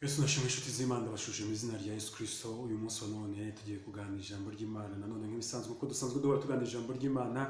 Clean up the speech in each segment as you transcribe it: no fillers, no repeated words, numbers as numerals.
Yesu nashimwe. Inshuti z'Imana, ndabasuhuje mu izina rya Yesu Kristo. Uyu munsi wa none tugiye kuganira ijambo ry'Imana nanone nk'ibisanzwe, uko dusanzwe duhora tuganira ijambo ry'Imana.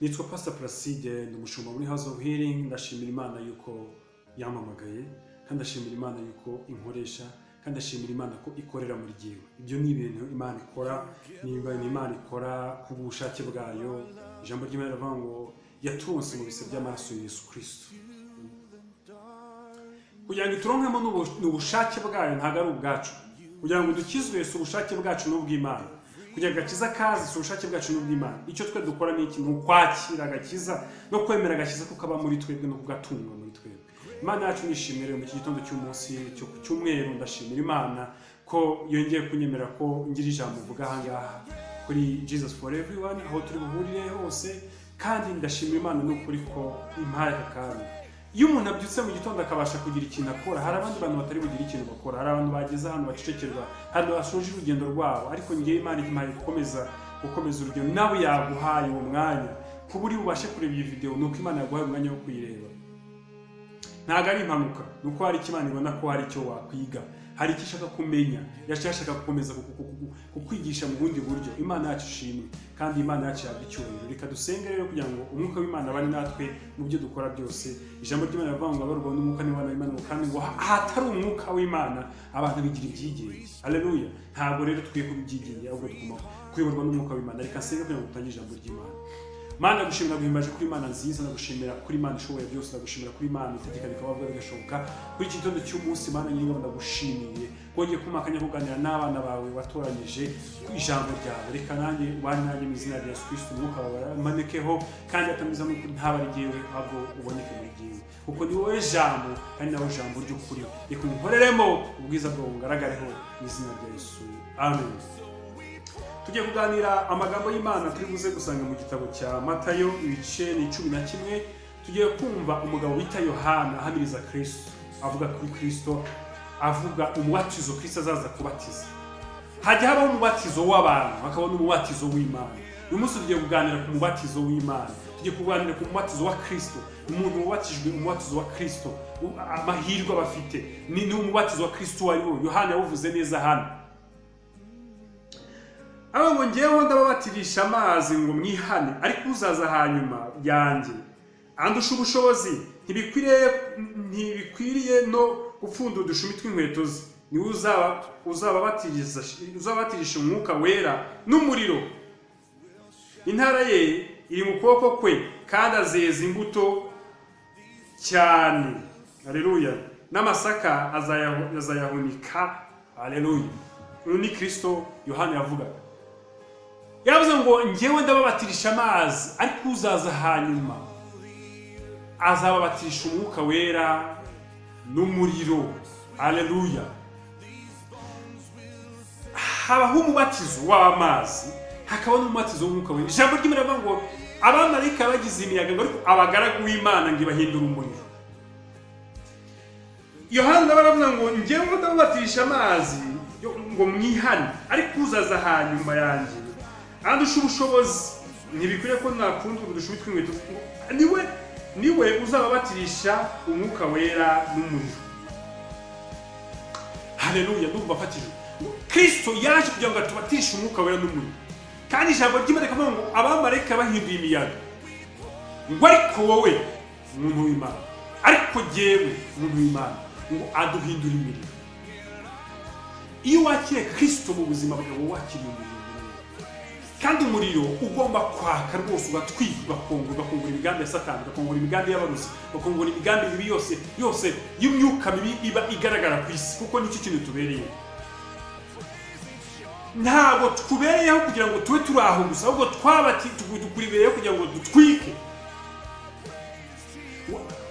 Nitwa Pastor Placide, ndi umushumba muri House of Healing. Ndashimira Imana yuko yampamagaye, kandi ndashimira Imana yuko inkoresha, kandi ndashimira Imana ko ikorera muri jyewe. Ibyo ni ibintu Imana ikora, ni Imana ikora ku bushake bwayo. Ijambo ry'Imana riravuga ngo yaturonse mu bise by'amaraso ya Yesu Kristo kugira ngo ituronkemo n'ubushake bwayo, ntabwo ari ubwacu. Kugira ngo dukizwe si ubushake bwacu n'ubw'Imana. Kugira ngo agakiza kaze si ubushake bwacu n'ubw'Imana. Icyo twe dukora ni iki? Ni ukwakira agakiza no kwemera agakiza ko kaba muri twebwe no kugatunga muri twebwe. Imana yacu nishimwe. Rero mu iki gitondo cy'umunsi cyo ku cyumweru, ndashimira Imana ko yongeye kunyemera ko ngira ijambo mvuga aha ngaha kuri Jesus for Everyone, aho turi buhurire hose. Kandi ndashimira Imana n'ukuri ko impaye aka kanya. Iyo umuntu abyutse mu gitondo akabasha kugira ikintu akora, hari abandi bantu batari bugire ikintu bakora, hari abantu bageze ahantu bacecekerwa, hari abantu basoje urugendo rwabo, ariko ngewe Imana impaye gukomeza urugendo. Nawe yaguhaye uwo mwanya kuba uri bubashe kureba iyi video, ni uko Imana yaguhaye umwanya wo kuyireba. Ntabwo ari impanuka, ni uko hari icyo Imana ibona ko hari icyo wakwiga, hari icyo ishaka kumenya, yashaka gukomeza kukwigisha mu bundi buryo. Imana yacu ishimwe, kandi Imana yacu yahabwa icyubahiro. Reka dusenge rero kugira ngo umwuka w'Imana abane natwe mu byo dukora byose. Ijambo ry'Imana rivuga ngo abarwa n'umwuka ni bana b'Imana, kandi ngo ahatari umwuka w'Imana abantu bigira ibyigenge. Haleluya! Ntabwo rero tukwiye kuba ibyigenge, ahubwo tugomba kuyoborwa n'umwuka w'Imana. Reka nsenge kugira ngo dutangire ijambo ry'Imana. Mana, ndagushimira, guhimbaje kuri Imana nziza. Ndagushimira kuri Imana ishoboye byose. Ndagushimira kuri Imana itegeka bikaba bigashoboka. Kuri iki gitondo cy'umunsi, Mana Nyiringabo, ndagushimiye kongeye kumpa akanya ko kuganira n'abana bawe watoranyije ku ijambo ryawe. Reka nanjye ubane nanjye mu izina rya Yesu Kristo. Umwuka wawe amanekeho kandi atamiza n'ukuri, ntaba ari jyewe, ahubwo uboneke muri jyewe, kuko ni wowe jambo kandi nawe jambo ry'ukuri. Reka unkoreremo, ubwiza bwawe bugaragareho mu izina rya Yesu, amen. Tugiye kuganira amagambo y'Imana turi buze gusanga mu gitabo cya Matayo, ibice ni 11. Tugiye kumva umugabo bita Yohana ahamiriza Kristo, avuga kuri Kristo, avuga umubatizo Kristo azaza kubatiza. Hajya habaho umubatizo w'abantu, hakaba n'umubatizo w'Imana. Uyu munsi tugiye kuganira ku mubatizo w'Imana, tugiye kuganira ku mubatizo wa Kristo. Umuntu wabatijwe umubatizo wa Kristo, amahirwe aba afite ni umubatizo wa Kristo uwo ari wo. Yohana yawuvuze neza hano. Aba ngo: "Ngewe ndababatirisha amazi ngo mwihane, ariko uzaza hanyuma yanjye andusha ubushobozi, ntibikwiriye no gupfundura udushumi tw'inkweto ze. Niwe uzababatirisha umwuka wera n'umuriro. Intara ye iri mu kuboko kwe, kandi azeza imbuto cyane, haleluya, n'amasaka azayahunika." Haleluya! Uyu ni Kristo Yohana yavugaga. Yaravuze ngo: "Ngewe ndababatirisha amazi, ariko uzaza hanyuma azababatirisha umwuka wera n'umuriro." Haleluya! Habaho umubatizo w'amazi, hakaba n'umubatizo w'umwuka wera. Ijambo ry'Imana rivuga ngo abamarayika bagize imiyaga, ngo ariko abagaragu b'Imana ngo ibahindure umuriro. Yohana nawe aravuga ngo: "Ngewe ndababatirisha amazi ngo mwihane, ariko uzaza hanyuma yanjye andusha ubushobozi, ntibikwiriye ko napfundura udushumi tw'inkweto. Niwe uzababatirisha umwuka wera n'umuriro." Haleluya! Ndumva afatijwe. Kristo yaje kugira ngo atubatirishe umwuka wera n'umuriro, kandi ijambo ry'Imana rikavuga ngo abamarayika bahinduye imiyaga, ngo ariko wowe umuntu w'Imana, ariko jyewe umuntu w'Imana, ngo aduhindura imiriro. Iyo wakiriye Kristo mu buzima bwawe, wakiriye umuriro muri wowe, kandi umuriro ugomba kwaka rwose, ugatwika, ugakongora, ugakongora imigambi ya Satani, ugakongora imigambi y'abarozi, ugakongora imigambi mibi yose yose y'imyuka mibi iba igaragara ku isi, kuko nicyo kintu tubereyeho. Ntabwo tubereyeho kugira ngo tube turi aho gusa, ahubwo twaba tukuribereyeho kugira ngo dutwike.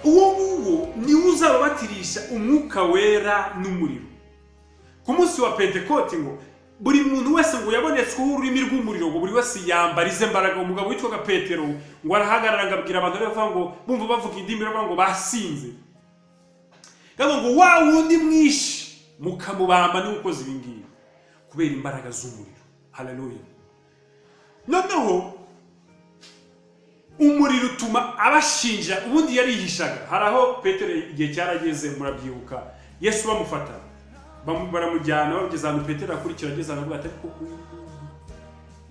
Uwo nguwo niwe uzababatirisha umwuka wera n'umuriro. Ku munsi wa Pentekoti, ngo buri muntu wese ngo yabonetsweho ururimi rw'umuriro, ngo buri wese yambara ize mbaraga. Umugabo witwaga Petero ngo arahagarara, ngo abwira abantu bavuga ngo bumva bavuga indimi, bavuga ngo basinze. Ndavuga ngo wa wundi mwinshi mukamubamba niwe ukoze ibi ngibi kubera imbaraga z'umuriro. Haleluya! Noneho umuriro utuma abashinja. Ubundi yarihishaga. Hari aho Petero, igihe cyarageze, murabyibuka, Yesu bamufata. Baramujyana, bageze ahantu Petero akurikira, ageze ahantu avuga ati: "Ariko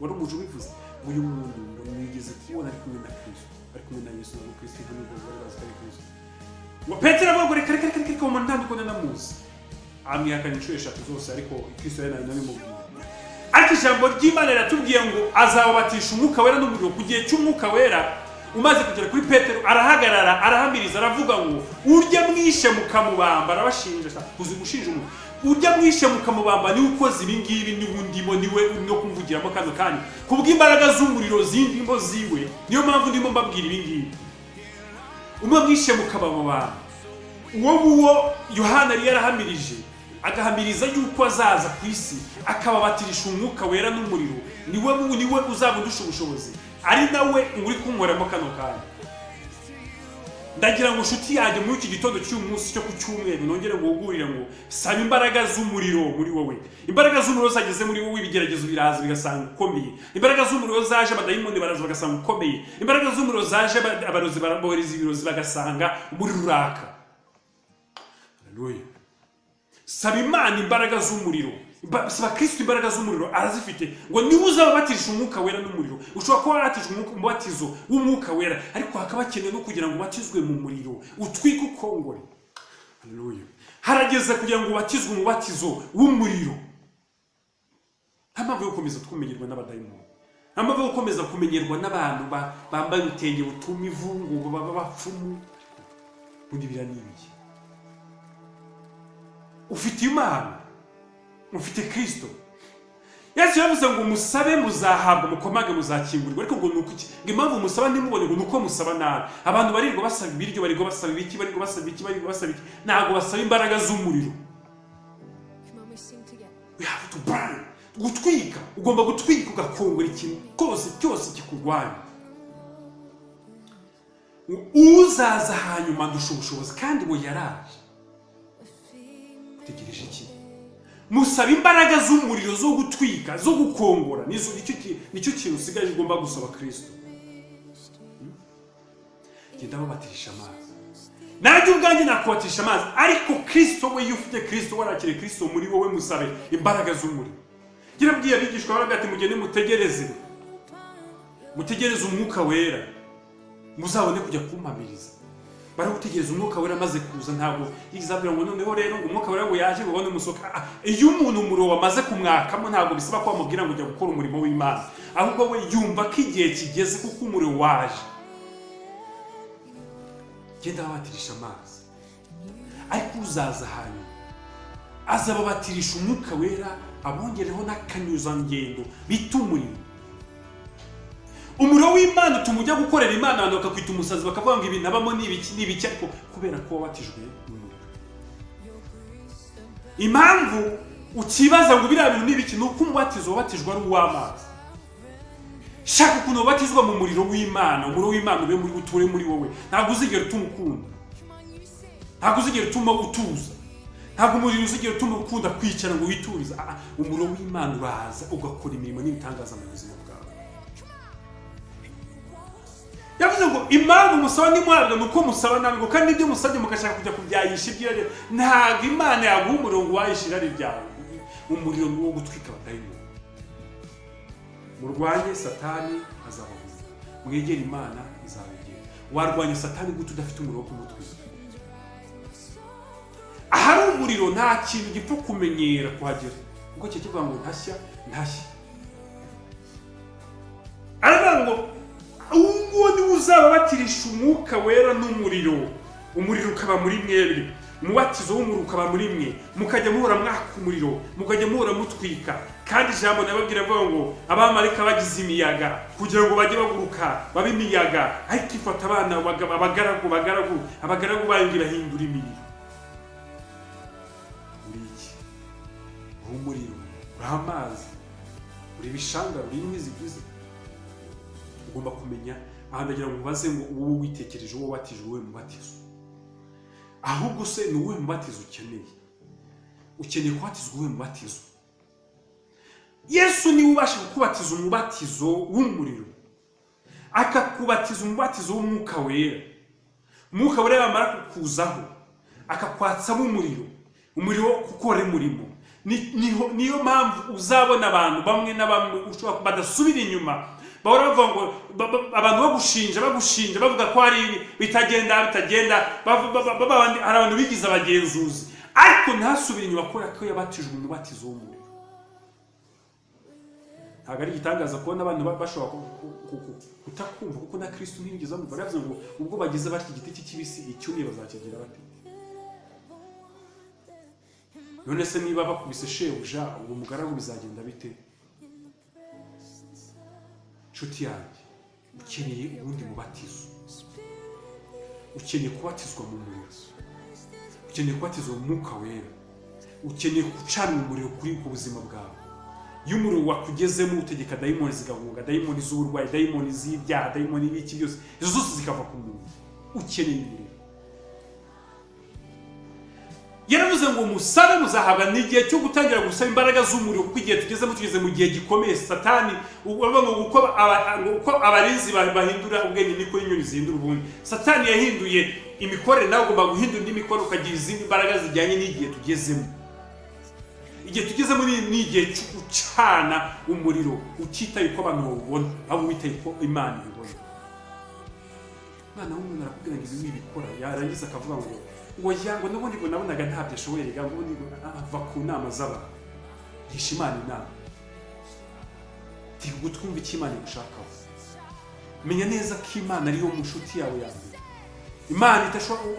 wari umuje ubivuze, uyu muntu ngo nigeze kubona ari kumwe na Kristo, ari kumwe na Yesu." Ngo Kristo nubwo bari bazi ko ari Kristo. Ngo Petero avuga ngo: "Reka, reka, reka, reka, uwo muntu ntabwo ndamuzi." Amwihakana inshuro eshatu zose, ariko Kristo yari nabimubwiye. Ariko ijambo ry'Imana riratubwiye ngo azababatisha Umwuka Wera n'umuriro. Ku gihe cy'Umwuka Wera umaze kugera kuri Petero, arahagarara, arahamiriza, aravuga ngo: "Urya mwishe mukamubamba." Arabashinja. Uzi gushinja umuntu? "Urya mwishe mukamubamba niwe ukoze ibi ngibi, niwe undimo, niwe no kumvugiramo kano kanya. Kubw'imbaraga z'umuriro zindimo ziwe, niyo mpamvu ndimo mbabwira ibi ngibi. Umwe mwishe mukabamubamba, uwo nguwo Yohana yari yarahamirije, agahamiriza yuko azaza ku isi akababatirisha Umwuka Wera n'umuriro, niwe uzaba undusha ubushobozi, ari nawe uri kunkoramo kano kanya." Ndagira ngo, nshuti yanjye, muri iki gitondo cy'uyu munsi cyo ku cyumweru, nongere nguhugurire ngo saba imbaraga z'umuriro muri wowe. Imbaraga z'umuriro zageze muri wowe, ibigeragezo biraza bigasanga ukomeye. Imbaraga z'umuriro zaje, abadayimoni baraza bagasanga ukomeye. Imbaraga z'umuriro zaje, abarozi bohereza ibirozi bagasanga umuriro uraka. Haleluya! Saba Imana imbaraga z'umuriro. Saba Kristo imbaraga z'umuriro, arazifite. Ngo niwe uzababatirisha Umwuka Wera n'umuriro. Ushobora kuba warabatijwe umubatizo w'Umwuka Wera, ariko hakaba hakenewe no kugira ngo ubatizwe mu muriro, utwike, ukongore. Haleluya! Harageze kugira ngo ubatizwe umubatizo w'umuriro. Nta mpamvu yo gukomeza twumenyerwa n'abadayimoni, nta mpamvu yo gukomeza kumenyerwa n'abantu bambaye ibitenge butuma ivungu, baba bapfumu. Ubundi biriya ni ibiki? Ufite Imana, ufite Kristo. Yesu yavuze ngo: "Musabe muzahabwa, mukomage muzakingurirwa." Ariko ngo ni uko iki? Ngo impamvu musaba ntimubone, ngo ni uko musaba nabi. Abantu barirwa basaba ibiryo, barirwa basaba ibiki, barirwa basaba iki, barirwa basaba iki, ntabwo basaba imbaraga z'umuriro. Come on, we sing together. We have to burn, gutwika. Ugomba gutwika, ugakongora ikintu cyose cyose kikurwanya. Uzaza hanyuma ndusha ubushobozi, kandi we yaraje. Utegereje iki? Musaba imbaraga z'umuriro zo gutwika, zo gukongora. Nicyo kintu usigaje ugomba gusaba Kristo. Genda babatirisha amazi, nanjye ubwanjye nakubatisha amazi, ariko Kristo we, iyo ufite Kristo, warakiriye Kristo muri wowe, musabe imbaraga z'umuriro. Yarabwiye abigishwa, baravuga ati: "Mugende mutegereze, mutegereze Umwuka Wera, muzabone kujya kumpamiriza." Baragutegereza. Umwuka Wera amaze kuza, ntabwo yizabwira ngo noneho rero ngo Umwuka Wera ngo yaje ngo babone umusoka. Ah, iyo umuntu umuriro wamaze kumwakamo, ntabwo bisaba ko bamubwira ngo ujya gukora umurimo w'Imana, ahubwo we yumva ko igihe kigeze kuko umuriro waje. Genda babatirisha amazi, ariko uzaza hanyuma azababatirisha Umwuka Wera, abongereho n'akanyuzangendo bita umuriro. Umuriro w'Imana utuma ujya gukorera Imana, abantu bakakwita umusazi, bakavuga ngo ibintu abamo ni ibiki, ni ibiki, ariko kubera ko wabatijwe n'umuriro. Impamvu ukibaza ngo biriya bintu ni ibiki, ni uko umubatizo wabatijwe ari uw'amazi. Shaka ukuntu wabatizwa mu muriro w'Imana, umuriro w'Imana ube muri, uture muri wowe. Ntabwo uzigera utuma ukunda, ntabwo uzigera utuma utuza, ntabwo umuriro uzigera utuma ukunda kwicara ngo witurize. Ah, ah, umuriro w'Imana uraza ugakora imirimo n'ibitangaza mu buzima bwawe. Yavuze ngo impamvu musaba ntimuhabwe ni uko musaba nabi, ngo kandi ibyo musabye mugashaka kujya kubyayisha iby'irari. Ntabwo Imana yaguha umuriro ngo wayishe irari ryawe. Umuriro ni uwo gutwika abadayimoni. Murwanye Satani azabahunga, mwegere Imana izabegera. Warwanya Satani gute udafite umuriro wo kumutwika? Ahari umuriro nta kintu gipfa kumenyera kuhagera, kuko kiba kivuga ngo ntashya, ntashya. Aravuga ngo uwo nguwo niwe uzababatirisha Umwuka Wera n'umuriro. Umuriro ukaba muri mwebwe, umubatizo w'umuriro ukaba muri mwe, mukajya muhora mwaka umuriro, mukajya muhora mutwika. Kandi ijambo nababwira avuga ngo abamarayika bagize imiyaga kugira ngo bajye baguruka babe imiyaga, ariko ifata abana abagaragu bayo ngo ibahindura imiriro. Uri iki? Uri umuriro, uri amazi, uri ibishangara, uri inkwi zigize. Ugomba kumenya aha. Ndagira ngo ubaze ngo wowe witekereje, uwo wabatije uwuhe mubatizo? Ahubwo se ni uwuhe mubatizo ukeneye? Ukeneye kubatizwa uwuhe mubatizo? Yesu niwe ubasha kukubatiza umubatizo w'umuriro, akakubatiza umubatizo w'Umwuka Wera. Umwuka Wera yamara kukuzaho, akakwatsamo umuriro. Umuriro wo gukora umurimo. Niyo mpamvu uzabona abantu bamwe na bamwe ushobora badasubira inyuma, bahora bavuga ngo abantu bagushinja, bagushinja, bavuga ko hari ibi bitagenda, bitagenda, hari abantu bigize abagenzuzi, ariko ntasubire inyuma kubera ko yabatijwe umubatizo w'umuriro. Ntabwo ari igitangaza kubona abantu bashobora kutakumva, kuko na Kristo ntiyigeze bamumva. Yaravuze ngo ubwo bageze batya igiti cy'ikibisi, icyumye bazakigira bate? None se niba bakubise shebuja, uwo mugaragu bizagenda bite? Nshuti yanjye, ukeneye ubundi mubatizo. Ukeneye kubatizwa mu muriro, ukeneye kubatizwa mu Mwuka Wera, ukeneye gucana umuriro kuri ku buzima bwawe. Iyo umuriro wakugezemo, utegeka dayimoni zigahunga, dayimoni z'uburwayi, dayimoni z'ibyaha, dayimoni y'ibiki byose, izo zose zikava ku muntu. Ukeneye umuriro. Yaravuze ngo musabe muzahabwa. Ni igihe cyo gutangira gusaba imbaraga z'umuriro, kuko igihe tugezemo, tugeze mu gihe gikomeye. Satani bavuga ngo uko abarinzi bahindura ubwenge, niko inyoni zihindura ubundi. Satani yahinduye imikorere, nawe ugomba guhindura indi mikorere, ukagira izindi mbaraga zijyanye n'igihe tugezemo. Igihe tugezemo ni igihe cyo gucana umuriro, utitaye uko abantu bawubona, ahubwo witaye uko Imana ibibona. Umwana w'umuntu arakubwira ngo ibi wibikora, yarangiza akavuga ngo ya ngo n'ubundi ngo nabonaga ntabyo ashoboye, rega ngo ubundi ngo ava ku nama z'abantu. Gisha Imana inama, tega ugutwi wumve icyo Imana igushakaho. Menya neza ko Imana ariyo mushuti yawe ya mbere. Imana idashobora,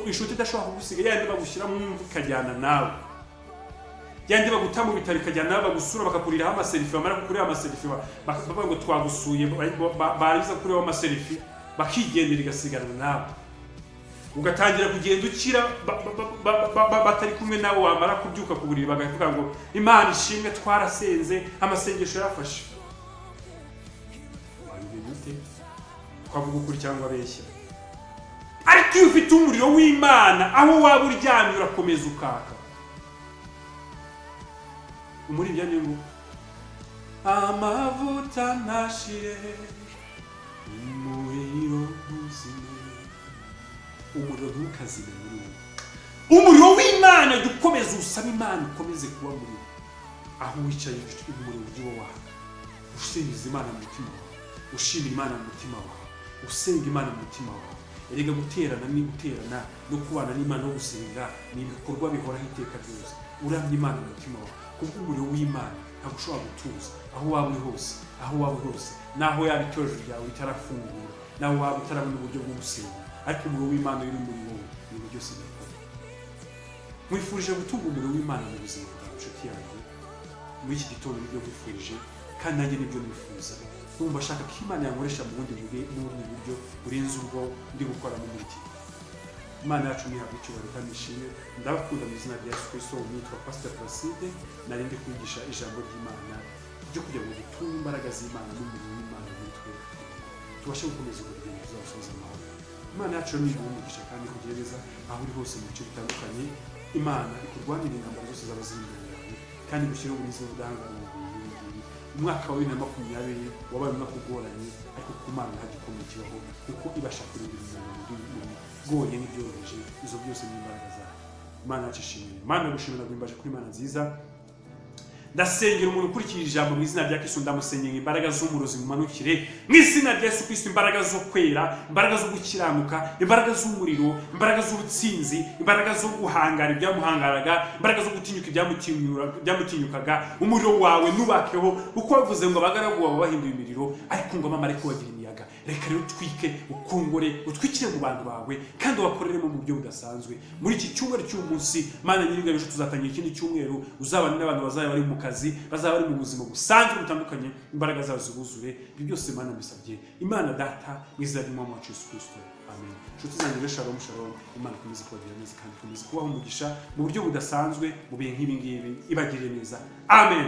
inshuti idashobora kugusiga, yandi bagushyira mu mva ikajyana nawe, yandi baguta mu bitaro ikajyana nawe, bagusura bakakuriraho amaselfie, bamara kukuriraho amaselfie bavuga ngo twagusuye, barangiza kukuriraho amaselfie bakigendera, igasigarana nawe. Ugatangira kugenda ukira batari kumwe nawe, wamara kubyuka ku buriri bakavuga ngo Imana ishimwe, twarasenze, amasengesho yarafashe. Wabimenya ute ko avuga ukuri cyangwa abeshya? Ariko iyo ufite umuriro w'Imana, aho waba uryamye urakomeza ukaka. Umuririmbyi ngo amavuta ntashire, umuriro ntuzime. Umuriro ntukazime muri wowe. Umuriro w'Imana, jya ukomeza usaba Imana ukomeze kuba muri wo. Aho wicaye, umuriro ujye uba waka, usingiza Imana mu mutima wawe, ushima Imana mu mutima wawe, usenga Imana mu mutima wawe. Erega guterana ni guterana no kubana n'Imana no gusenga ni ibikorwa bihoraho iteka ryose. Uramya Imana mu mutima wawe kubw'umuriro w'Imana, ntabwo ushobora gutuza aho waba uri hose, aho waba uri hose, naho yaba itorero ryawe ritarafungura, naho waba utarabona uburyo bwo gusenga, ariko umuriro w'Imana uri muri wowe, ibintu byose birakora. Nkwifurije gutunga umuriro w'Imana mu buzima bwawe, inshuti yanjye. Muri iki gitondo nibyo nkwifurije, kandi nanjye nibyo nifuza. Numva ashaka ko Imana yankoresha mu bundi buryo burenze ubwo ndi gukoramo muri iki gihe. Imana yacu ntihabwe icyubahiro kandi ishimwe. Ndabakunda mu izina rya Yesu Kristo. Nitwa Pastor Placide, nari ndi kwigisha ijambo ry'Imana ryo kugira ngo dutunge imbaraga z'Imana n'umuriro w'Imana muri twe, tubashe gukomeza urugendo tuzabasubiza amahoro. Imana yacu ni iguhe umugisha kandi ikugire neza aho uri hose mu bice bitandukanye. Imana ikurwanire intambara zose zaba ziri imbere yawe, kandi igushyireho uburinzi n'ubudahangarwa mu bihe nk'ibi ngibi. Umwaka wa 2020 wabaye umwaka ugoranye, ariko ku Mana nta gikomeye kibaho, kuko ibasha kurinda umuntu mu bigoye n'ibyoroheje. Izo byose ni imbaraga zayo. Imana yacu ishimwe. Imana gushimira, guhimbaje kuri Imana nziza. Ndasengera umuntu ukurikije ijambo mu izina rya Kristo. Ndamusengera imbaraga z'umurozi mumanukire mu izina rya Yesu Kristo, imbaraga zo kwera, imbaraga zo gukiranuka, imbaraga z'umuriro, imbaraga z'ubutsinzi, imbaraga zo guhangara ibyamuhangaraga, imbaraga zo gutinyuka ibyamutinyukaga. Umuriro wawe nubakeho, kuko bavuze ngo abagaragu bawe bahinduye imiriro, ariko ngo abamarayika bagira imiyaga. Reka rero utwike, ukongore, utwikire mu bantu bawe kandi ubakoreremo mu buryo budasanzwe muri iki cyumweru cy'uyu munsi. Mana Nyiringabo, ejo tuzatangira ikindi cyumweru, uzabana n'abantu bazaba bari mu kazi, bazaba bari mu buzima busanzwe butandukanye, imbaraga zawe zibuzure. Ibyo byose Mana mbisabye Imana Data mu izina ry'Umwami wacu Yesu Kristo, amen. Inshuti zanjye rero, shalom shalom. Imana ikomeze kubagirira neza kandi ikomeze kubaha umugisha mu buryo budasanzwe mu bihe nk'ibi ngibi, ibagirire neza, amen.